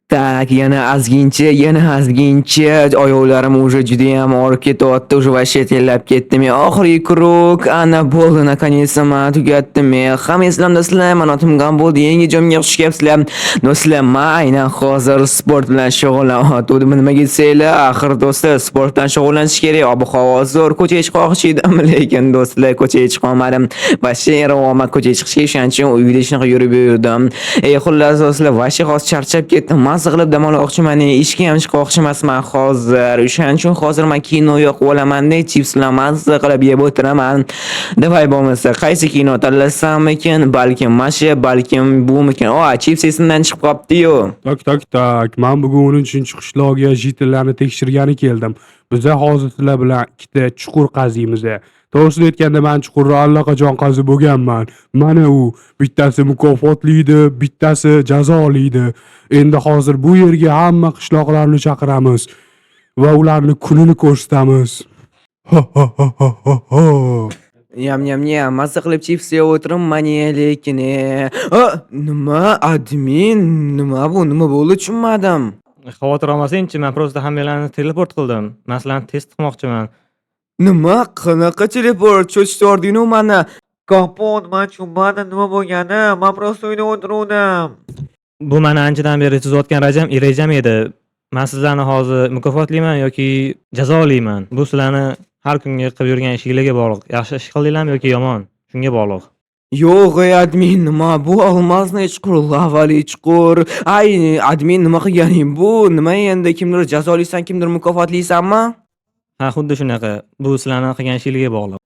Так, yana ozgincha, yana ozgincha. Oyoqlarim уже judayam og'rib ketyapti, уже вообще terlab ketdim. Oxirgi круг, ana bo'ldi, наконец-то man tugatdim. Hamma eslamdasizlar, man otim bo'ldi. Yangi joyimga xush kelibsizlar. Do'stlar, man aynan hozir sport bilan shug'ullanyotgandim. Nimaga desanglar, axir do'stlar, sport bilan shug'ullanish kerak. Ob-havo zo'r, ko'chaga chiqmoqchi edim, lekin do'stlar, ko'chaga chiqolmadim. Вообще eryapman ko'chaga chiqishga, o'shaning uchun uyda shunaqa yurib yurdim. Xullas do'stlar, вообще hozir charchab ketdim. Mazza qilib dam olmoqchiman, ishga ham chiqmoqchi emasman hozir. O'shaning uchun hozir man kino yoqib olaman-da, chips bilan mazza qilib yeb o'tiraman. Давай bo'lmasa, qaysi kino tanlasammikin? Balkim mana, balkim bumikin? O, chips esimdan chiqib qolibdi-yu. Так, так, так. Man bugun 13-qishloqga житель larni tekshirgani keldim. Biza hozir sizlar bilan ikkita chuqur qaziymiz. To'g'risini aytganda, man chuqurni allaqachon qazib bo'lganman. Mana u, bittasi mukofotliydi, bittasi jazoliydi. Endi hozir bu yerga hamma qishloqlarni chaqiramiz va ularni kunini ko'rsatamiz. Ha ha ha ha ha ha. Nyam nyam nyam, mazza qilib chips yeb o'tiribman, lekin a, nima, admin, nima bu, nima bo'ldi, tushunmadim. Xavotir olmasangchi, man просто hammanglarni teleport qildim. Man sizlarni test qilmoqchiman. Nima? Qanaqa teleport? Cho'chitording-u mani. Kompot, man tushunmadim nima bo'lgani. Man просто uyda o'tiruvdim. Bu mani anchadan beri tuzayotgan rejam edi. Man sizlarni hozir mukofotlayman yoki jazolayman. Bu sizlarni har kungi qilib yurgan ishinglarga bog'liq. Yaxshi ish qildinglarmi yoki yomon, shunga bog'liq. Yo'q, ey admin, nima bu алмазный chuqur, lavali chuqur. Ay, admin, nima qilganing bu? Nima endi, kimdir jazolaysan, kimdir mukofotlaysanmi? Ha, xuddi shunaqa. Bu sizlarni qilgan ishinglarga bog'liq.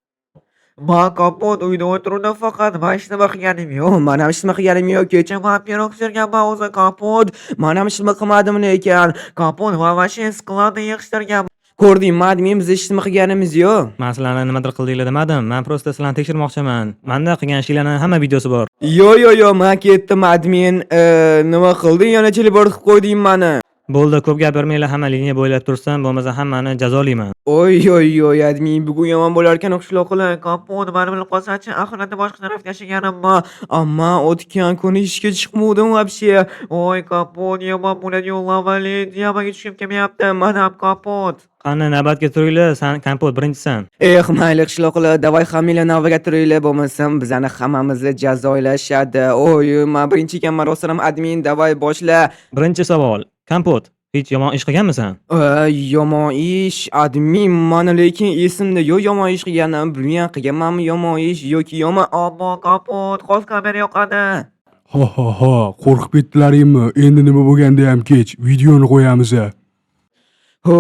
Man kompot uyda o'tiruvdim faqat. Man hech nima qilganim yo'q. Yo'q, man ham hech nima qilganim yo'q. Kecha Man pirog pishirganman o'zi, kompot. Man ham hech nima qilmadim lekin. Kompot, man вообще склад ni yig'ishtirganman. Ko'rdingmi, admin, biz hech nima qilganimiz yo'q. Man sizlarni nimadir qildinglar demadim. Man просто sizlarni tekshirmoqchiman. Manda qilgan ishinglarni hamma videosi bor. Yo, yo, yo, man ketdim, admin. Nima qilding? Yana teleport qilib qo'yding mani. Bo'ldi, ko'p gapirmanglar, hamma liniya bo'ylab tursin, bo'lmasa hammani jazolayman. Oy, oy, oy, admin, bugun yomon bo'lar ekan qishloqlar. Kompot, mani bilib qolsachi, axirda boshqa tarafda yashaganimni. Ammo o'tgan kuni ishga chiqmovdim вообще. Oy, kompot, yomon bo'ladi, lavali, yamaga tushgim kelmayapti. Man ham, kompot. Qani, navbatga turinglar, san kompot birinchisan. Eh, mayli qishloqlar, давай hammanglar navbatga turinglar, bo'lmasam bizani hammamizni jazolashadi. Oy, man birinchi ekanman, rostdan ham, admin, давай boshla. Birinchi savol. Kompot, hech yomon ish qilganmisan? Yomon ish, admin, mani lekin esimda yo'q yomon ish qilganim. Bilmayman, qilganmanmi yomon ish yoki yomon. Ammo kompot, hozir kamera yoqadi. Ha ha ha, qo'rqib ketdilaringmi? Endi nima bo'lganda ham kech. Videoni qo'yamiz. Ho,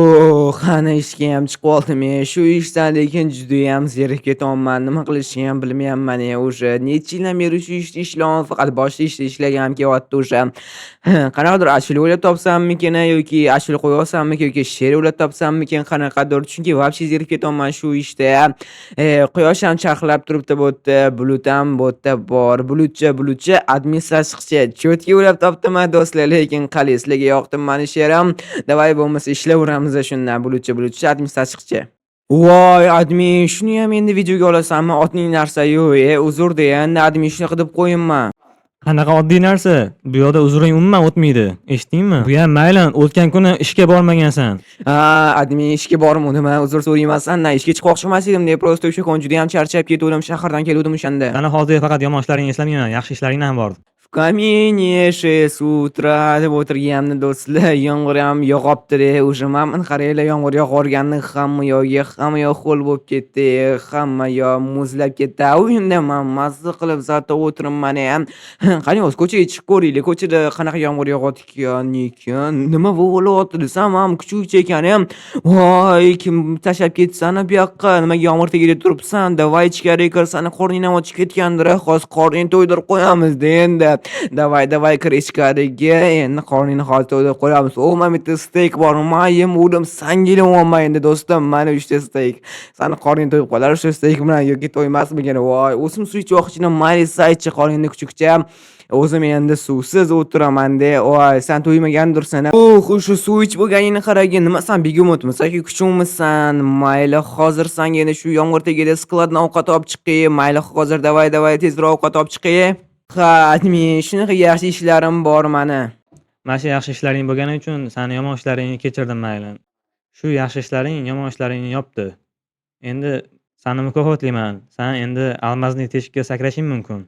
qani ishga ham chiqib oldim. Shu ishdan lekin judayam zerikib ketyapman. Nima qilishni ham bilmayapman уже. Necha yildan beri shu ishda ishlayapman, faqat boshqa ishda ishlaganim kelyapti уже. Qanaqadir ashula o'ylab topsammikin yoki ashula qo'yib olsammikin yoki she'r o'ylab topsammikin qanaqadir. Chunki вообще zerikib ketyapman shu ishda. Quyosh ham charxlab turibdi bu yerda, bulut ham bu yerda bor. Bulutcha, bulutcha, admin sashiqcha. Чётко o'ylab topdim do'stlar, lekin qalay, sizlarga yoqdimi mani she'rim? Давай bo'lmasa ishlayveramiz shundan. Bulutcha, bulutcha, admin sashiqcha. Voy, admin, shuni ham endi videoga olasanmi? Oddiy narsa-yu, uzr de, endi admin, shunaqa deb qo'yinma. Qanaqa oddiy narsa? Bu yoqda uzring umuman o'tmaydi. Eshitdingmi? Bu ham mayli, o'tgan kuni ishga bormagansan. Ha, admin, ishga bormadim, uzr so'rayman sandan. Ishga chiqmoqchi emas edim, de, просто o'sha kun juda ham charchab ketuvdim, shahardan keluvdim o'shanda. Mana hozir faqat yomon ishlaringni eslamayman, yaxshi ishlaring ham bor. В камине 6 утра deb o'tirganimda do'stlar, yomg'ir ham yog'yapti уже. Mana qaranglar, yomg'ir yog'organini hamma yoqga, hamma yoq ho'l bo'lib ketdi, hamma yoq muzlab ketdi. Uyimda man mazza qilib зато o'tiribman ham. Qani, o'zi ko'chaga chiqib ko'raylik, ko'chada qanaqa yomg'ir yog'ayotgan ekan, nima bo'lyapti desam ham kuchukcha ekan ham. Voy, kim tashlab ketsani bu yoqqa, nimaga yomg'ir tagida turibsan? Давай ichkariga kir, sani qorning ham ochib ketgandir, hozir qorningni to'ydirib qo'yamiz endi. Давай, давай, kir ichkariga, endi qorningni hozir to'ydirib qo'yamiz. O, mana bu yerda steyk bor, man yeb sangilayapman endi do'stim, mana 3 ta steyk. Sani qorning to'yib qolar o'sha steyk bilan yoki to'ymasmikin? Voy, o'zim suv ichmoqchidim, mayli aytchi qorningni, kuchukcha. O'zim endi suvsiz o'tiraman-de. Voy, sen to'ymagandirsan. Uh, o'sha suv ichib bo'lganingni qaragin. Nima san, begemotmisan yoki kuchukmisan? Mayli, hozir sanga endi shu yomg'ir tagida склад dan ovqat olib chiqay. Mayli, hozir давай, давай, tezroq ovqat olib chiqay. Ha, admin, shunaqa yaxshi ishlarim bor mani. Mana shu yaxshi ishlaring bo'lgani uchun sani yomon ishlaringni kechirdim mayli. Shu yaxshi ishlaring yomon ishlaringni yopdi. Endi sani mukofotlayman. San endi алмазный teshikka sakrashing mumkin.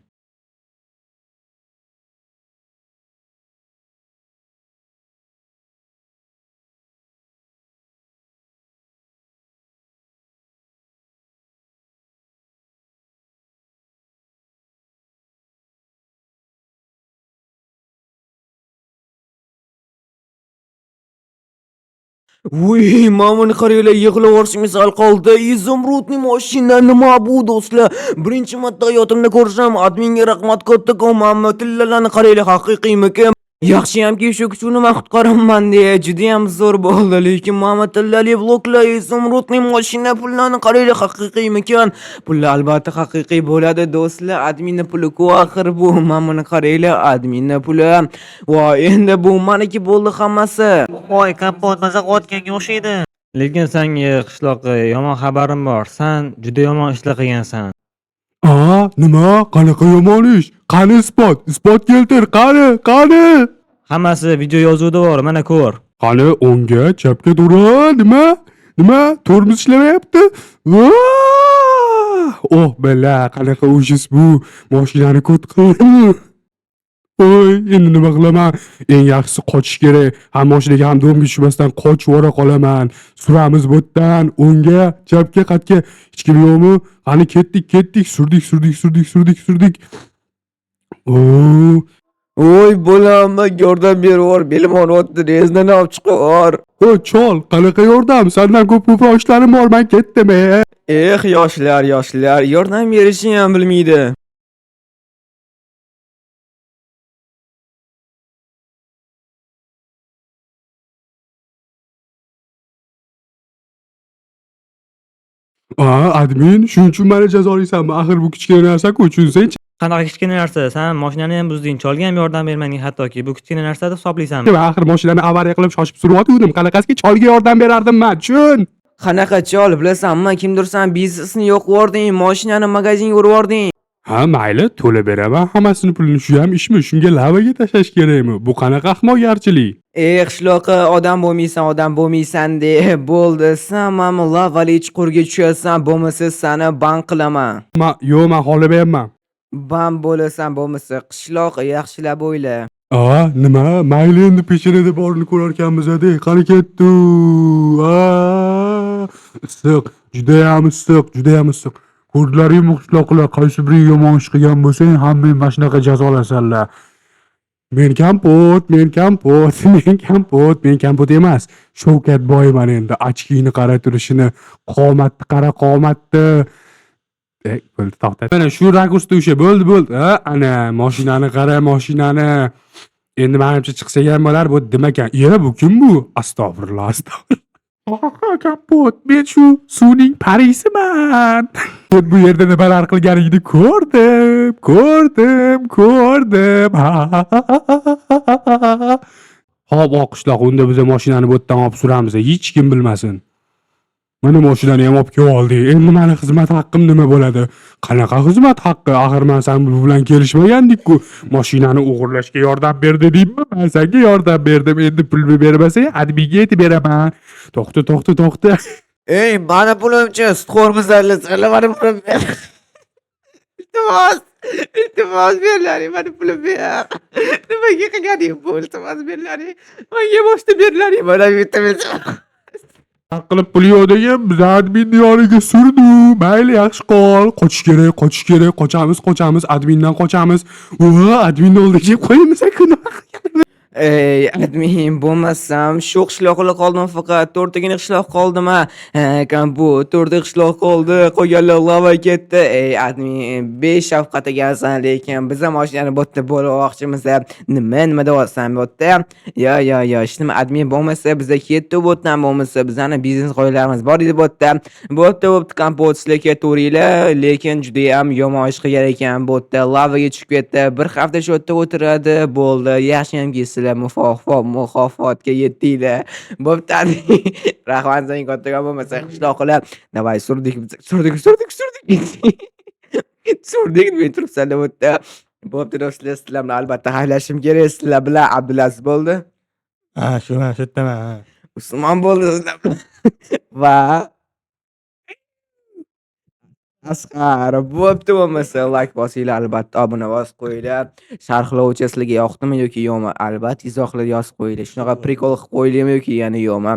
Vuy, mana buni qaranglar, yig'lab yuborishimga sal qoldi. Изумрудный mashina nima bu, do'stlar? Birinchi marta hayotimda ko'rishim. Adminga rahmat kattakon. Mana tillalarni qaranglar, haqiqiymikin? Yaxshiyamki shu kuchukni man qutqaraman deya judayam zo'r bo'ldi, lekin mana tillali bloklar, изумрудный mashina, pullarni qaranglar, haqiqiymikin? Pullar albatta haqiqiy bo'ladi, do'stlar. Adminni puli-ku axir bu. Mana buni qaranglar, adminni puli. Voy, endi bu maniki bo'ldi hammasi. Voy, Kompot maza qilayotganga o'xshaydi. Lekin senga qishloqqa yomon xabarim bor. San juda yomon ishlar qilgansan. A, nima? Qanaqa yomon ish? Qani isbot? Isbot keltir, qani, qani? Hammasi video yozuvda bor, mana ko'r. Qani o'ngga, chapga to'g'ri, nima? Nima? Tormoz ishlamayapti? Vaa! Oh, bala, qanaqa ужас bu? Mashinani ko't qildim. Voy, endi nima qilaman? Eng yaxshisi qochish kerak. Ham mashinaga, ham дом ga tushmasdan qochib yubora qolaman. Suramiz bu yerdan o'ngga, chapga, qatga. Hech kim yo'qmi? Qani ketdik, ketdik, surdik, surdik, surdik, surdik, surdik. Oo, Voy bolam, menga yordam bervor, belim og'riyapti, reznani olib chiqivor. O chol, qanaqa yordam? Sandan ko'p ko'proq ishlarim bor, men ketdim. E. Eh, yoshlar, yoshlar, yordam berishni ham bilmaydi. A, admin, shuning uchun meni jazolaysanmi? Axir bu kichkina narsa-ku, tushunsangchi. Qanaqa kichkina narsa? San mashinani ham buzding, cholga ham yordam bermading hattoki. Bu kichkina narsa deb hisoblaysanmi? Men axir mashinani avariya qilib shoshib suryotgandim. Qanaqasiga cholga yordam berardim man, tushun. Qanaqa chol, bilasanmi, kimdir san biznesni yo'q yubording, mashinani magazinga urib yubording. Ha, mayli, to'lab beraman hammasini pulini. Shu ham ishmi? Shunga lavaga tashlash kerakmi? Bu qanaqa ahmoqgarchilik? Ey qishloqi, odam bo'lmaysan, odam bo'lmaysan de. Bo'ldi, san mana lavali chuqurga tushasan, bo'lmasa sani ban qilaman. Ma, yo'q, men xohlamayapman. Ban bo'lasan bo'lmasa, qishloq, yaxshilab o'yla. A, nima? Mayli, endi pechenada borini ko'rarkanmiz-da. Qani ketdi? A, issiq, judayam issiq, judayam issiq. Ko'rdilaringmi qishloqlar, qaysi biring yomon ish qilgan bo'lsang, hammang mana shunaqa jazolasanlar. Men Kompot, men Kompot, men Kompot, men Kompot emas. Shavkat boyman endi. Очки ni qara turishini, qomatni qara, qomatni. E, bo'ldi, to'xtat. Mana shu rakursda o'sha bo'ldi, bo'ldi. Ha, ana mashinani qara, mashinani. Endi menimcha chiqsak ham bo'lar, bu nima ekan? Iya, bu kim bu? Astag'firulloh, astag'firulloh. Kompot, men shu suvning parisiman. Men bu yerda nimalar qilganingni ko'rdim, ko'rdim, ko'rdim. Hop, oqishloq, unda biz mashinani bu yerdan olib suramiz, hech kim bilmasin. Mana mashinani ham olib kelib oldik. Endi mani xizmat haqqim nima bo'ladi? Qanaqa xizmat haqqi? Axir men sen bu bilan kelishmagandik-ku. Mashinani o'g'irlashga yordam ber dedingmi? Men senga yordam berdim. Endi pulni bermasang, adminga aytib beraman. To'xta, to'xta, to'xta. Ey, mani pulimchi, sutxo'rmisizlar, sizlar mani pulim ber. Iltimos, iltimos berlaring, mani pulim ber. Nimaga qilganing bu? Iltimos berlaring. Menga boshda berlaring, mana bitta iltimos. Qilib pul yo'q degan, biz adminni yoniga surdi. Mayli, yaxshi qol. Qochish kerak, qochish kerak, qochamiz, qochamiz, admindan qochamiz. Va adminni oldiga kelib qo'yamiz nima. Ey, admin, bo'lmasam shu qishloqda qoldim faqat. To'rttagina qishloq qoldim ha. Ha, kompot, to'rtta qishloq qoldi. Qolganlar lava ketdi. Ey, admin, beshafqat ekansan, lekin biz ham mashinani bu yerda bo'lmoqchimiz. Nima, nima deyapsan bu yerda? Yo, yo, yo, hech nima admin, bo'lmasa biza ketdi bu yerdan, bo'lmasa bizani biznes g'oyalarimiz bor edi bu yerda. Bu yerda bo'pti, kompot, sizlar ketaveringlar, lekin judayam yomon ish qilgan ekan bu yerda. Lavaga tushib ketdi. Bir hafta shu yerda o'tiradi. Bo'ldi. Yaxshiyamki sizlar mukofotga yetdinglar. Bo'pti, admin. Rahmat senga kattakon, bo'lmasa qishloqlar. Давай, surdik, surdik, surdik, surdik. Surdik, men turibsan bu yerda. Bo'pti, do'stlar, sizlar bilan albatta xayrlashishim kerak. Sizlar bilan Abdulaziz bo'ldi. Ha, shu man shu yerdaman, ha. Usmon bo'ldi sizlar bilan va Asqar. Bo'pti, bo'lmasa layk bosinglar, albatta obuna bosib qo'yinglar. Sharhlovchi sizlarga yoqdimi yoki yo'qmi? Albatta izohlarda yozib qo'yinglar. Shunaqa прикол qilib qo'yaylikmi yoki yana yo'qmi?